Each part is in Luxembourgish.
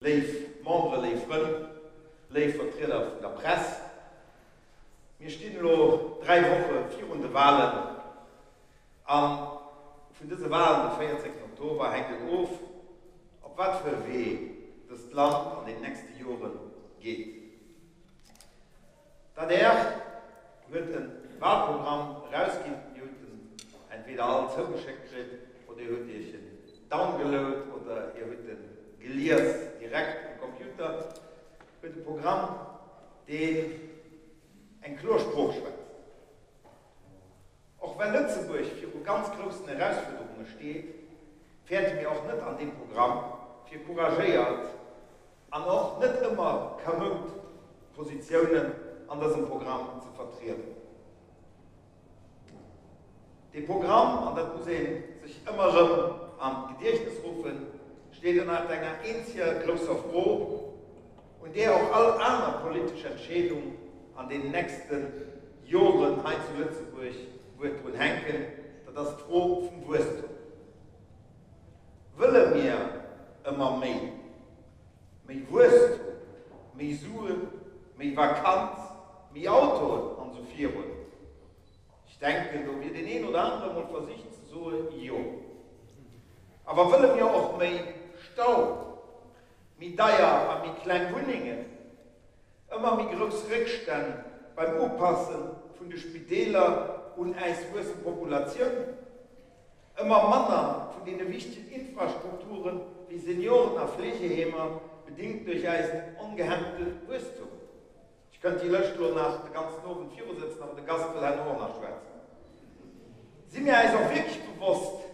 Léif Memberen, léif Frënn, léif Vertrieder vun der Press, mir stinn elo 3 Woche virun de Wahlen a vun dëse Wahlen de 14 Oktober hänkt et of, op wat fir e Wee dëst Land an den nächste Jore geet. D'adr huet e Wahlprogramm erausginn, Dir hutt en entweder all zougeschéckt kritt oder Dir hutt Iech en downgeload oder Dir hutt e gelies direkt um Computer. Huet e Programm, deen eng kloer Sprooch schwätzt. Och well Lëtzebuerg viru ganz groussen Erausfuerderunge steet, fäerte mir och net an deem Programm fir couragéiert an och net ëmmer kamoud Positiounen an dësem Programm ze vertrieden. Dee Programm, an dat muss ee sech ëmmer erëm an d'Gediechtnes ruffen, steet ënnert enger eenzeger grousser Fro, un där och all aner politesch Entscheedung an den nächste Joren hei zu Lëtzebuerg wuert drun hänken, dat ass d'Fro vum Wuesstum. Wëlle mir ëmmer méi? Méi Wuesstum, méi Suen, méi Vakanz, méi Autoen an esou virun? Ech denken, do wier deen een oder anere mol versicht ze soe jo. Awer wëlle mir och méi Stau, méi deier a méi kleng Wunnengen, ëmmer méi grouss Réckstänn beim Upasse vun de Spideeler un äis wuessend Populatioun, ëmmer manner vun deene wichtegen Infrastrukture wéi Senioren a Fleegeheemer, bedingt duerch äisen ongehemmte Wuesstum. Ech kënnt déi Lëscht lo nach de ganzen Owend virusëtzen, awer de Gast wëll herno och nach schwätzen. Si mir äis och wierklech bewosst,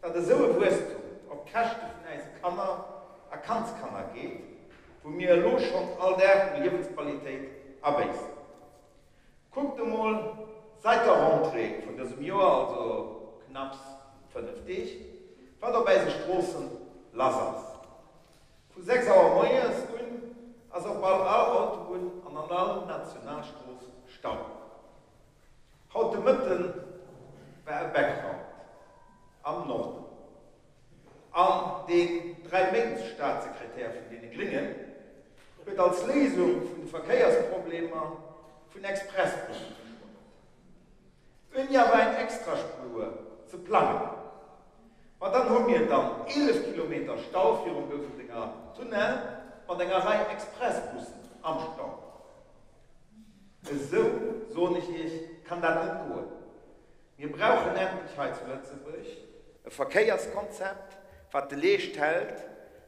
datt esou e Wuesstum op Käschte vun äise Kanner a Kandskanner geet, wou mir elo schonn all Dag u Liewensqualitéit abéissen? Kuckt emol, sait der Rentrée vun dësem Joer, also knapps 5 Deeg, wat op äise Stroossen lass ass. Vu 6 Auer moies un ass op bal all Autobunn an an all Nationalstrooss Stau. Haut de Mëtten war e Background am Norden an deen Dräiméints-Staatssekretär vun deene Gréngen huet als Léisung vun de Verkéiersproblemer vun Expressbussen geschwat. Ouni awer eng Extraspur ze plangen. Ma dann hu mir dann 11 Kilometer Stau virum Gouffeldenger Tunnel mat enger Rei Expressbussen am Stau. Esou, soen ech Iech, kann dat net goen. Mir brauchen endlech hei zu Lëtzebuerg e Verkéierskonzept, wat de Leescht hält,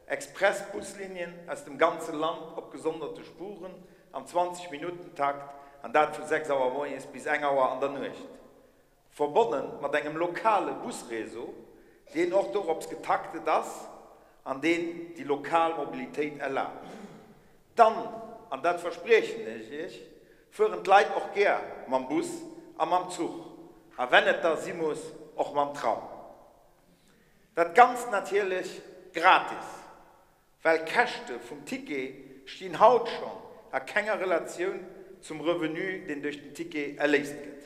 Expressbuslinien aus dem ganze Land op gesonderte Spuren am 20 Minutten-Takt, an dat vu 6 Auer moies bis eng Auer an der Nuecht, verbonne mat engem lokale Busréseau, deen och dorops getaktet ass an deen déi lokal Mobilitéit erlaabt. Dann, an dat verspriechen ech Iech, fueren d'Leit och gär mam Bus a mam Zuch, a wenn et da si muss, och mam Tram. Dat Ganzt natierlech gratis, well d'Käschte vum Ticket stinn haut schonn a kenger Relatioun zum Revenu, deen duerch den Ticket erléist gëtt.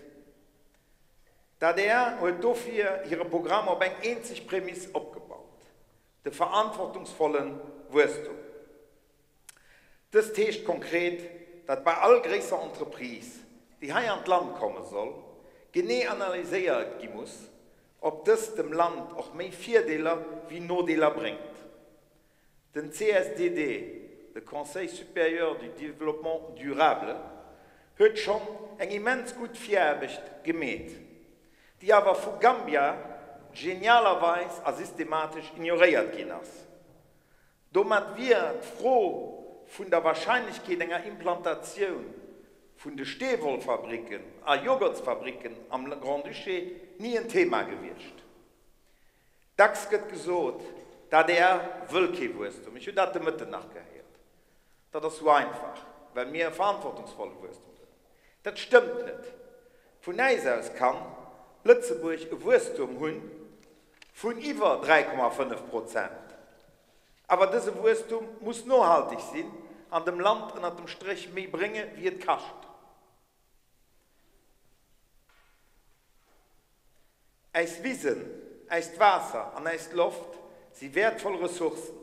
D'adr huet dofir hire Programm op eng eenzeg Prämiss opgebaut, de verantwortungsvolle Wuesstum. Dëst heescht konkret, datt bei all gréisser Entreprise, déi hei an d'Land komme soll, genee analyséiert gi muss, ob dës dem Land och méi Virdeeler wéi Nodeeler bréngt. Den CSDD, de Conseil supérieur du développement durable, huet schonn eng immens gutt Viraarbecht gemeet, déi awer vu Gambia genialerweis a systematesch ignoréiert ginn ass. Domat wier d'Fro vun der Wahrscheinlechkeet enger Implantatioun vun de Steewollfabricken a Joghurtsfabricken am Grand-Duché ni en Thema gewiescht. Dacks gëtt gesot, d'ADR wëll kee Wuesstum. Ech hunn dat de Mëtten nach gehéiert. Dat ass sou einfach, well mir e verantwortungsvolle Wuesstum wëllen. Dat stëmmt net. Vun äis aus kann Lëtzebuerg e Wuesstum hunn vun iwwer 3,5 Prozent. Awer dëse Wuesstum muss nohalteg sinn an dem Land ënnert dem Stréch méi brénge wéi et kascht. Äis Wisen, äist Waasser an äis Loft si wäertvoll Ressourcen,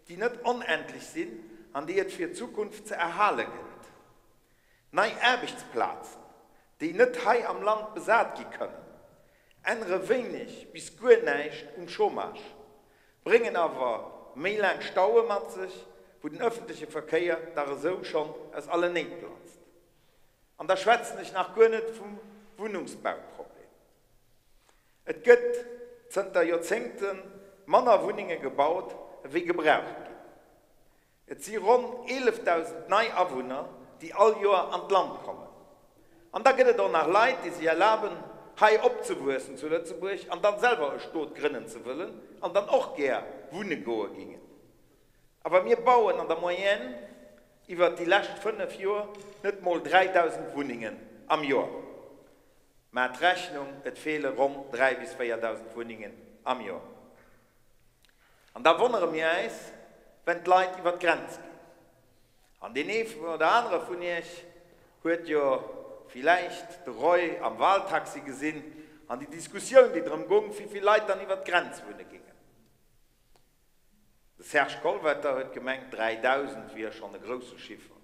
déi. déi net onendlech sinn an déi et fir d'Zukunft ze erhale gëllt. Nei Aarbechtsplazen, déi net hei am Land besat gi kënnen, ännere wéineg bis guer näischt um Chômage, bréngen awer méi laang Staue mat sech, wou den ëffentleche Verkéier dach esou schonn aus allen Néit platzt. An da schwätzen ech nach guer net vum Wunnungsbauproblem. Et gëtt zënter Joerzéngte manner Wunnenge gebaut, ewéi gebraucht ginn. Et si ronn 11.000 nei Awunner, déi all Joer an d'Land kommen. An da gëtt et och nach Leit, déi sech erlaben, hei opzewuessen zu Lëtzebuerg an dann selwer e Stot grënnen ze wëllen an dann och gär wunne goe gingen. Awer mir bauen an der Moyenne iwwert déi lescht 5 Joer net mol 3.000 Wunnengen am Joer. Mä d'Rechnung, et feele ronn 3 bis 4.000 Wunnengen am Joer. An da wonnere mir äis, wenn d'Leit iwwer d'Grenz ginn. An deen ee oder anere vun iech huet jo villäicht de Roy am Wahltaxi gesinn an déi Diskussioun, déi drëm gung, wéivill Leit dann iwwer d'Grenz wunne gingen. De Serge Kollwetter huet gemengt, 3.000 wier schonn e grousse Chiffer.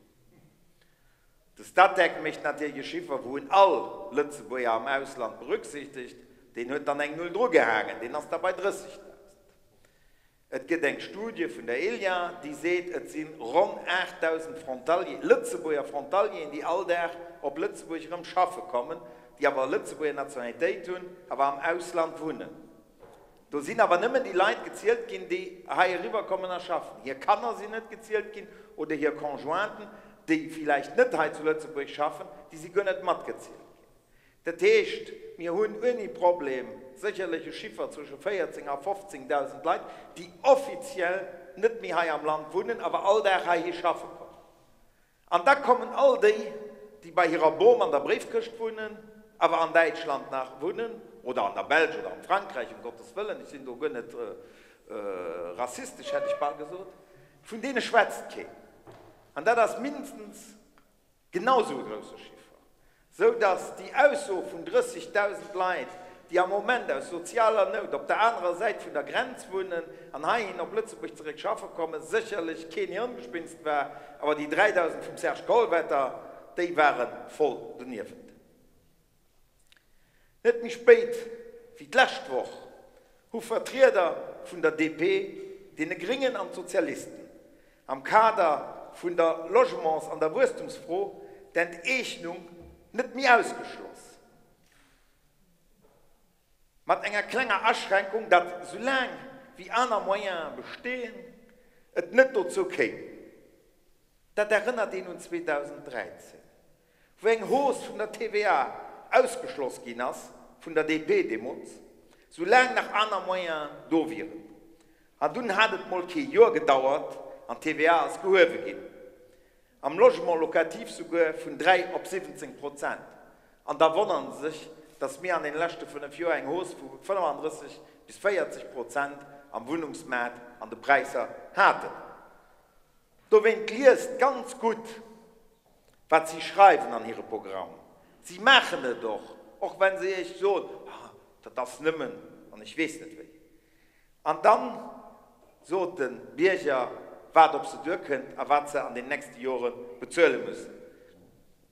De Statec mécht natierlech e Chiffer, wou en all Lëtzebuerger am Ausland berücksichtegt, deen huet dann eng Null drugehaangen, deen ass da bei 30.000. Et gëtt eng Studie vun der ELIA, déi seet, et si ronn 8.000 Frontalier, Lëtzebuerger Frontalieren, déi all Dag op Lëtzebuerg erëm schaffe kommen, déi awer Lëtzebuerger Nationalitéit hunn, awer am Ausland wunnen. Do sinn awer nëmmen déi Leit gezielt ginn, déi hei eriwwer kommen a schaffen. Hir Kanner sinn net gezielt ginn oder hir Conjointen, déi villäicht net hei zu Lëtzebuerg schaffen, déi si guer net matgezielt ginn. Dat heescht, mir hunn ouni Problem sécherlech e Chiffer zwësche 14 a 15.000 Leit, déi offiziell net méi hei am Land wunnen, awer all Dag heihi schaffe kommen. An da kommen all déi, déi bei hirer Bom an der Bréifkëscht wunnen, awer an Däitschland nach wunnen, oder an der Belsch oder am Frankräich, ëm Gottes Wëllen, ech sinn do guer net rassistesch, hätt ech bal gesot, vun deene schwätzt keen. An dat ass mindestens genau esou e grousse Chiffer. Sou datt déi Ausso vun 30.000 Leit, déi am Moment aus sozialer Nout op der anerer Säit vun der Grenz wunnen an heihin op Lëtzebuerg zeréck schaffe kommen, sécherlech keen Hirngespinst war, awer déi 3.000 vum Serge Kollwetter, déi ware voll doniewent. Net méi spéit wéi d'lescht Woch hu Vertrieder vun der DP, deene Gréngen an d'Sozialisten am Kader vun der Logements an der Wuesstumsfro d'Enteegnung net méi ausgeschloss. Mat enger klenger Aschränkung, datt soulaang wéi aner Moyene bestehen, et net dozou kéim. Dat erënnert een un 2013, wou eng Hausse vun der TVA ausgeschloss ginn ass, vun der DP deemools, soulaang nach aner Moyenen do wieren. An dunn hat et mol kee Joer gedauert an d'TVA ass gehuewe ginn. Am Logement locatif souguer vun 3 op 17 Prozent. An da wonnere se sech, datt mir an deene leschte 5 Joer eng Hausse vu 35 bis 40 Prozent am Wunnungsmaart an de Präisser haten. Dowéint liest ganz gutt, wat si schreiwen an hire Programm. Si maachen et och, och wa se iech soen, Ah, dat ass nëmmen an ech weess net wéi. An dann sot de Bierger, wat op se duerkënnt a wat se an den nächste Jore bezuele mussen.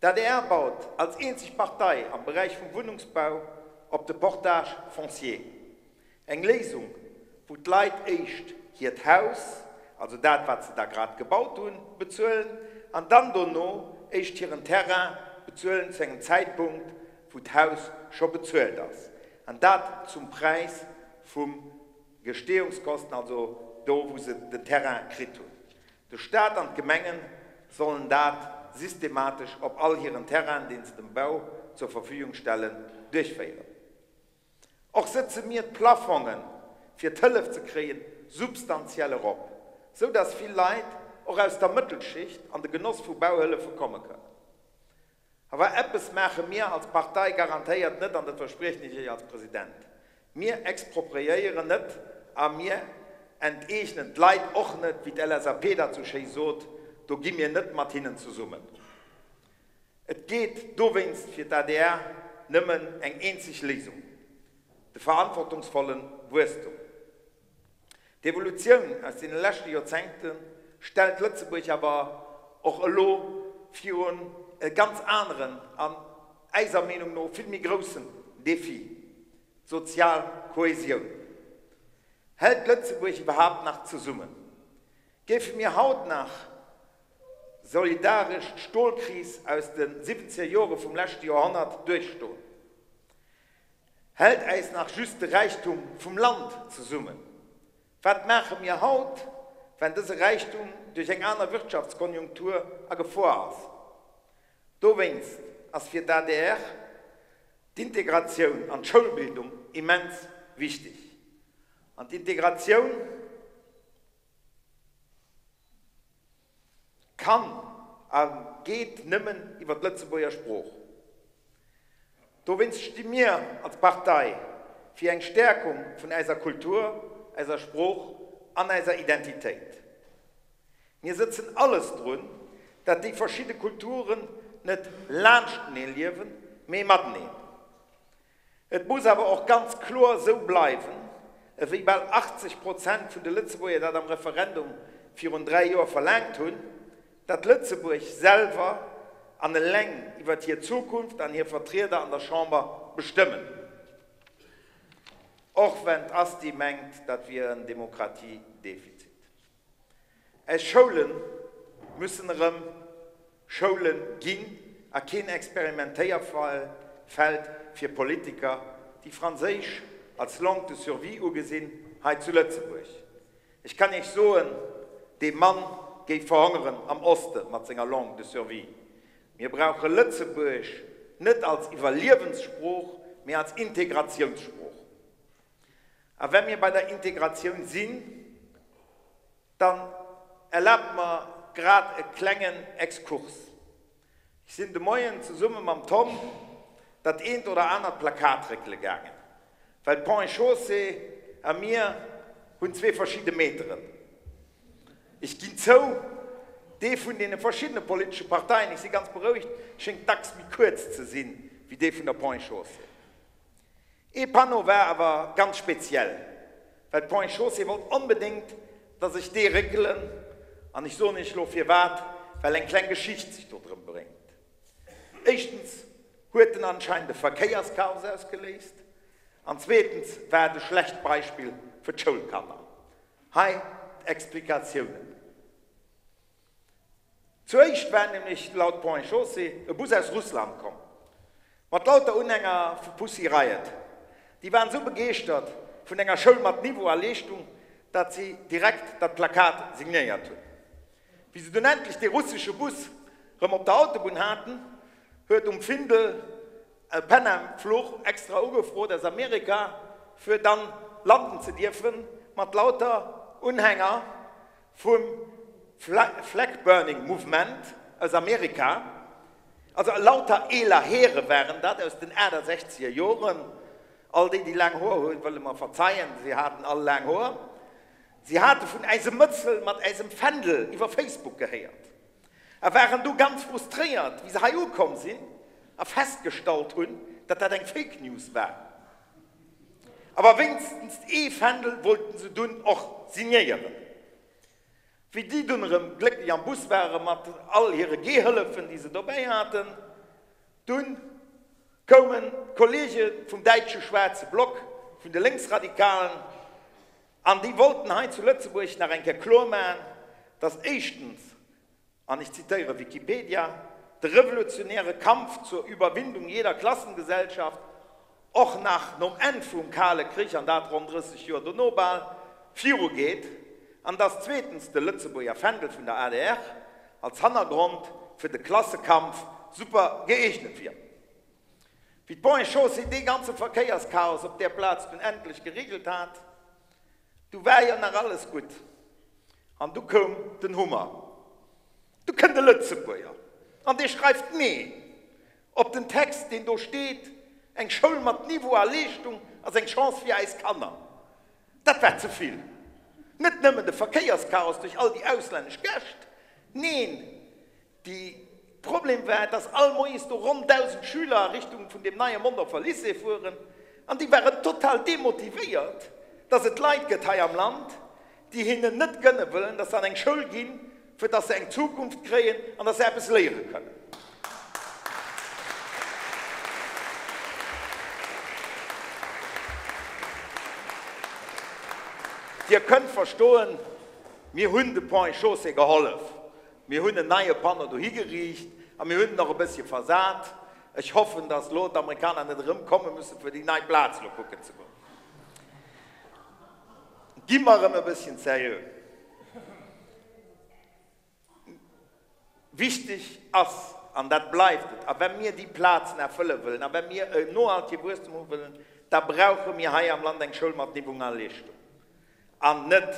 D'adr baut als eenzeg Partei am Beräich vum Wunnungsbau op de Portage foncier. Eng Léisung, wou d'Leit éischt hiert Haus, also dat wat se da grad gebaut hunn, bezuelen an dann dono éischt hiren Terrain bezuelen zu engem Zäitpunkt, wou d'Haus scho bezuelt ass, an dat zum Präis vum Gestehungskosten, also do wou se den Terrain kritt hunn. De Staat an d'Gemengen sollen dat systematesch op all hiren Terrainen, deen se dem Bau zur Verfügung stellen, duerchféieren. Och sëtze mir d'Plafongen, fir d'Hëllef ze kréien, substantiell erop, sou dass vill Leit och aus der Mëttelschicht an de Genoss vu Bauhëllefe komme kënnen. Awer eppes maache mir als Partei garantéiert net, an dat verspriechen ech Iech als President, Mir expropriéieren net a mir enteegnen d'Leit och net, wéi d'LSAP dat sou schéi sot, do gi mir net mat hinnen zesummen. Et geet dowéinst fir d'ADR nëmmen eng eenzeg Léisung, de verantwortungsvolle Wuesstum. D'Evolutioun aus deene leschte Joerzéngte stellt Lëtzebuerg awer och elo virun e ganz aneren an eiser Meenung no vill méi groussen Defi, d'sozial Kohäsioun. Hält Lëtzebuerg iwwerhaapt nach zesummen? Géife mir haut nach solidaresch d'Stolkris aus de siwwenzeger Jore vum leschte Joerhonnert duerchstoen? Hält äis nach just de Räichtum vum Land zesummen? Wat maache mir haut, wenn dëse Räichtum duerch eng aner Wirtschaftskonjunktur a Gefor ass? Dowéinst ass fir d'ADR d'Integratioun an d'Schoulbildung immens wichteg. An d'Integratioun Kann a geet nëmmen iwwer d'Lëtzebuerger Sprooch. Dowéinst sti mir als Partei fir eng Stäerkung vun äiser Kultur, äiser Sprooch an äiser Identitéit. Mir sëtzen alles drun, dat déi verschidde Kulturen net laanschtenee liewen, mee mateneen. Et muss awer och ganz kloer esou bleiwen, ewéi bal 80 Prozent vun de Lëtzebuerger dat am Referendum virun 3 Joer verlaangt hunn, datt Lëtzebuerg selwer an eleng iwwert hir Zukunft an hir Vertrieder an der Chamber bestëmmen. Och wenn d'Asti mengt, dat wier en Demokratiedefizit. Eis Schoule müssen erëm Schoule ginn a keen Experimentéierfeld fir Politiker, déi Franséisch als Langue de survie ugesinn hei zu Lëtzebuerg. Ech kann Iech soen, dee Mann géif verhongeren am Oste mat senger Langue de survie. Mir brauche Lëtzebuergesch net als Iwwerliewenssprooch, mee als Integratiounssprooch. A wa mir bei der Integratioun sinn, dann erlaabt mer grad e klengen Exkurs. Ech sinn de Moien zesumme mam Tom dat eent oder anert Plakat réckele gaangen, well Ponts et Chaussées a mir hunn zwee verschidde Meteren. Ech ginn zou, dee vun deene verschiddene politesche Parteien, ech si ganz berouegt, schéngt dacks méi kuerz ze sinn, wéi dee vun der Ponts et Chaussées. Ee Panneau war awer ganz speziell, well d'Ponts et Chaussées wollt onbedéngt, dass ech dee réckelen, an ech soen iech lo firwat, well eng kleng Geschicht sech do drëm bréngt. Éischtens huet en anscheinend e Verkéierschaos ausgeléist, an zweetens war et e schlecht Beispill fir d'Schoulkanner. Hei d'Explikatiounen. Zuéischt war nämlech laut Ponts et Chaussées e Bus aus Russland komm, mat lauter Unhänger vu Pussy Riot. Déi waren esou begeeschtert vun enger Schoul mat Niveau a Leeschtung, dat si direkt dat Plakat signéiert hunn. Wéi se dunn endlech dee russesche Bus rëm op der Autobunn haten, huet um Findel e Pan Am Fluch extra ugefrot aus Amerika, fir dann landen ze dierfen, mat lauter Unhänger Vum Flag Burning Movement aus Amerika, also lauter eeler Häre waren dat aus den 68er Joren, all déi déi laang Hoer hunn, wëlle mer verzeien, si haten all laang Hoer, si hate vun äisem Mëtzel mat äisem Fändel iwwer Facebook gehéiert a waren du ganz frustréiert, wéi se hei ukomm sinn a festgestallt hunn, datt dat eng Fake News war. Awer wéinstens ee Fändel wollten se dunn och signéieren. Wéi déi dunn erëm glécklech am Bus ware mat all hire Gehëllefen, déi se dobäi haten, dunn koumen d'Kollege vum däitsche schwaarze Block, vun de Lénksradikalen, an déi wollten hei zu Lëtzebuerg nach eng Kéier kloermachen, dass éischtens an ech zitéiere Wikipedia, de revolutionäre Kampf zur Überwindung jeder Klassengesellschaft och nach nom Enn vum Kale Krich, an dat ronn 30 Joer dono bal, virugeet, an datt zweetens de Lëtzebuerger Fändel vun der adr als Hannergrond fir de Klassekampf super gëeegnet wier. Wéi d'Ponts et Chaussées dee ganze Verkéierschaos op där Plaz dunn endlech geregelt hat, du war jo nach alles gutt. An du koum den Hummer. Du kënnt e Lëtzebuerger an dee schreift Nee op den Text, deen do steet, Eng Schoul mat Niveau a Leeschtung ass eng Chance fir eis Kanner. Dat war ze vill. Net nëmmen de Verkéierschaos duerch all déi auslännesch Gäscht, neen, De Problem war, dass all Moies do ronn 1.000 Schüler a Richtung vun deem neie Mondorfer Lycée fueren, an déi waren total demotivéiert, dass et Leit gëtt hei am Land, déi hinnen net gënne wëllen, dass se an eng Schoul ginn, fir dass se eng Zukunft kréien an dass se eppes léiere kënnen. Dir kënnt verstoen, mir hunn de Ponts et Chaussées gehollef. Mir hunn en neie Panneau dohi geriicht a mir hunn en och e bëssche versat. Ech hoffen, dass elo d'Amerikaner net erëm komme musse fir déi nei Plaz elo kucken ze goen. Gi mer erëm e bësschen seriö. Wichteg ass, an dat bleift et, a wa mir déi Plazen erfëlle wëllen a wa mir en nohaltege Wuesstem hu wëllen, da brauche mir hei am Land eng Schoul mat Niwwung a Leeschtung an net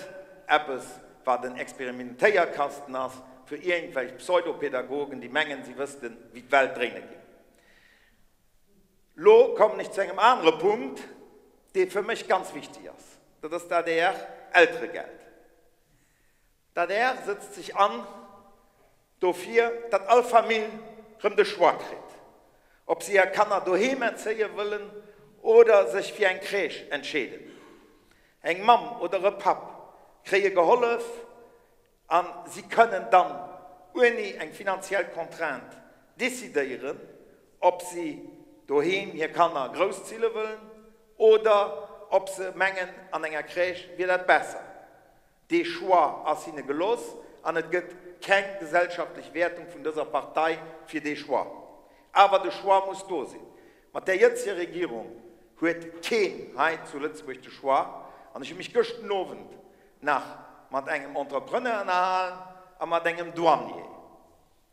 eppes, wat en Experimentéierkasten ass fir iergendwelch Pseudopädagogen, déi mengen, si wëssten, wéi d'Welt dréine geet. Lo kommen ech zu engem anere Punkt, dee fir mech ganz wichteg ass, dat ass d'ADR-Elteregeld. D'adr sëtzt sech an dofir, datt all Famill rëm de Choix kritt, ob se hir Kanner doheem erzéie wëllen oder sech fir eng Crèche entscheeden. Eng Mamm oder e Papp kréie gehollef a si kënnen dann ouni eng finanziell Contrainte decidéieren, ob si doheem hir Kanner grousszille wëllen oder ob se mengen, an enger Crèche wier dat besser. Dee Choix ass hinne gelooss an et gëtt keng gesellschaftlech Wäertung vun dëser Partei fir dee Choix. Awer de Choix muss do sinn. Mat där jëtzeger Regierung huet keen hei zu Lëtzebuerg de Choix. An ech hu mech gëschten Owend nach mat engem Entrepreneur ënnerhalen a mat engem Douanier,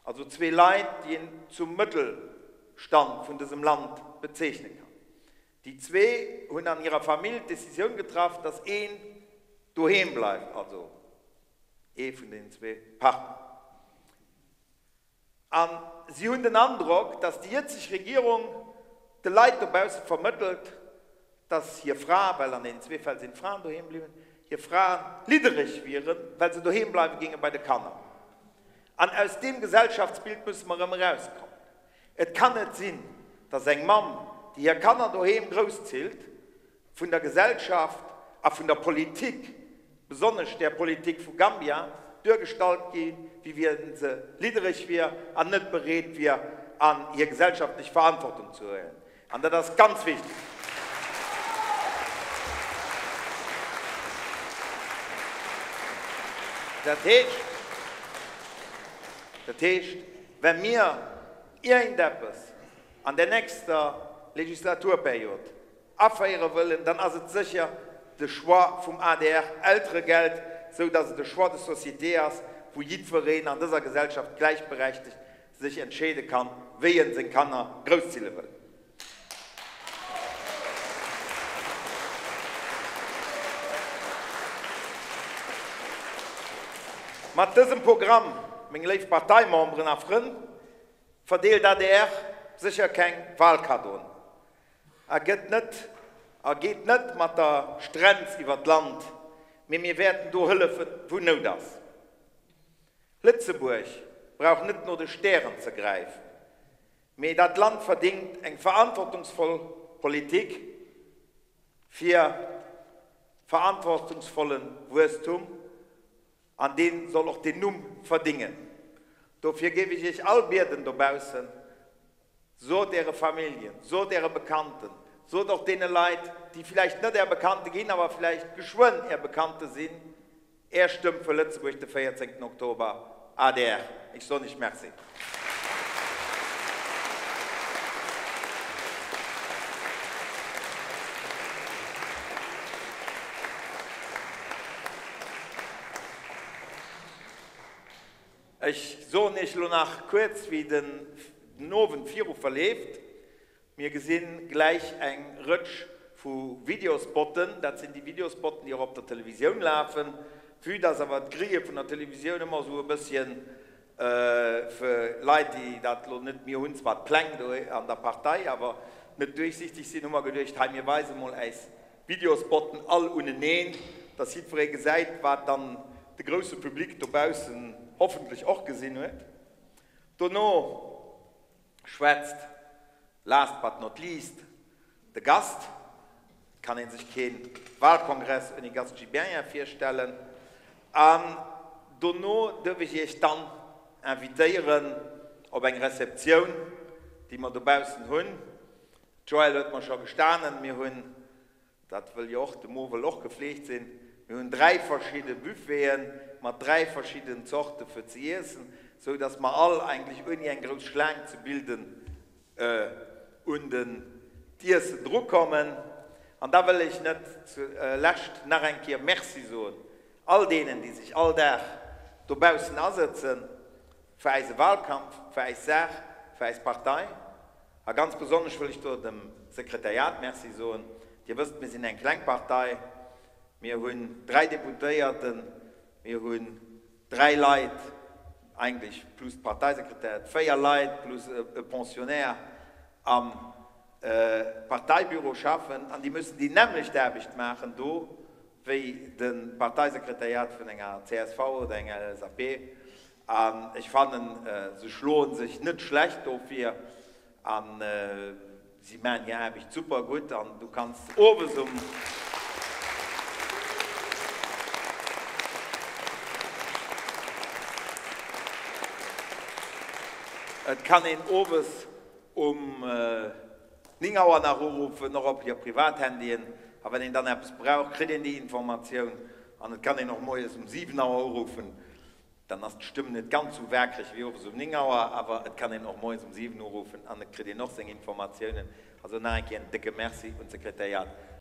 also zwee Leit, déi een zum Mëttelstand vun dësem Land bezeechne kann. Déi zwee hunn an hirer Famill d'Decisioun getraff, datt een doheem bleift, also ee vun den zwee Partner. A si hunn den Androck, datt déi jëtzeg Regierung de Leit dobausse vermëttelt, datt hir Fra, well an deenen zwee Fäll sinn d'Fraen doheem bliwwen, hir Fraen liddereg wieren, well se doheem bleiwe géinge bei de Kanner. An aus deem Gesellschaftsbild musse mer erëm erauskommen. Et kann net sinn, dass eng Mamm, déi hir Kanner doheem grousszillt, vun der Gesellschaft a vun der Politik, besonnesch där Politik vu Gambia, duergestallt gi wéi wien se liddereg wier an net bereet wier an hir gesellschaftlech Verantwortung ze huelen. An dat ass ganz wichteg. Dat heescht, dat heescht, wa mir iergendeppes an der nächster Legislaturperiod aféiere wëllen, dann ass et sécher de Choix vum ADR-Elteregeld, sou datt et e Choix de société ass, wou jiddwereen an dëser Gesellschaft gläichberechtegt sech entscheede kann, wéi en seng Kanner grousszille wëll. Mat dësem Programm, meng léif Parteimemberen a Frënn, verdeelt adr sécher keng Wahlkaddoen a gëtt net a geet net mat der Strenz iwwer d'Land, mee mir wäerten do hëllefen, wou Nout ass. Lëtzebuerg brauch net no de Stären ze gräifen, mee dat Land verdingt eng verantwortungsvoll Politik fir verantwortungsvolle Wuesstum, an dee soll och deen Numm verdingen. Dofir géif ech Iech all bieden dobaussen, Sot Äre Familljen, sot Äre Bekannten, sot och deene Leit, déi villäicht net Är Bekannte ginn, awer villäicht geschwënn Är Bekannte sinn, Är Stëmm fir Lëtzebuerg de 14 Oktober, adr. Ech soen Iech Merci. Ech soen Iech elo nach kuerz, wéi den Owend viru verleeft. Mir gesinn gläich eng Rëtsch vu Videospotten. Dat sinn déi Videospotten, déi och op der Televisioun lafen. Vue dass awer d'Grille vun der Televisioun ëmmer esou e bësschen fir Leit, déi dat elo net, mir hunn zwar d'Pläng do an der Partei, awer net duerchsichteg sinn, hu mer geduecht, hei mir weise mol äis Videospotten all uneneen, dass jiddweree gesäit, wat dann de grousse Public dobaussen hoffentlech och gesinn huet. Dono schwätzt, last but not least, de Gast. Et kann ee sech kee Wahlkongress ouni Gast Gibéryen virstellen. An dono duerf ech Iech dann invitéieren op eng Receptioun, déi mer dobaussen hunn. D'Joëlle huet mer scho gestanen, mir hunn, dat wëll jo och, de Mo wëll och gefleegt sinn, mir hunn 3 verschidde Buffeten mat 3 verschidden Zorte fir ze iessen, sou dass mer all eigentlech ouni eng grouss Schlaang ze bilden un den d'Iessen drukommen. An da wëll ech net zu lescht nach eng Kéier Merci soen all deenen, déi sech all Dag dobaussen asëtzen fir eise Wahlkampf, fir eis Saach, fir eis Partei. A ganz besonnesch wëll ech do dem Sekretariat Merci soen. Dir wësst, mir sinn eng kleng Partei, mir hunn 3 Deputéierten, mir hunn 3 Leit, eigentlech plus d'Parteisekretariat, 4 Leit plus e Pensionnaire am Parteibüro schaffen an déi müssen déi nämmlecht Aarbecht maachen do wéi de Parteisekretariat vun enger csv oder enger LSAP. An ech fannen, se schloe sech net schlecht dofir a si maachen hir Aarbecht super gutt. An du kanns owes um. Et kann een owes um 9 Auer nach uruffen, och op hir Privathandyen. A wann een dann eppes brauch, kritt een déi Informatioun. An et kann een och moies um 7 Auer uruffen. Dann ass d'Stëmm net ganz sou waakreg wéi owes um 9 Auer, awer et kann een och moies um 7 uruffen an et kritt een och seng Informatiounen. Also nach eng Kéier en décke Merci un d'Sekretariat.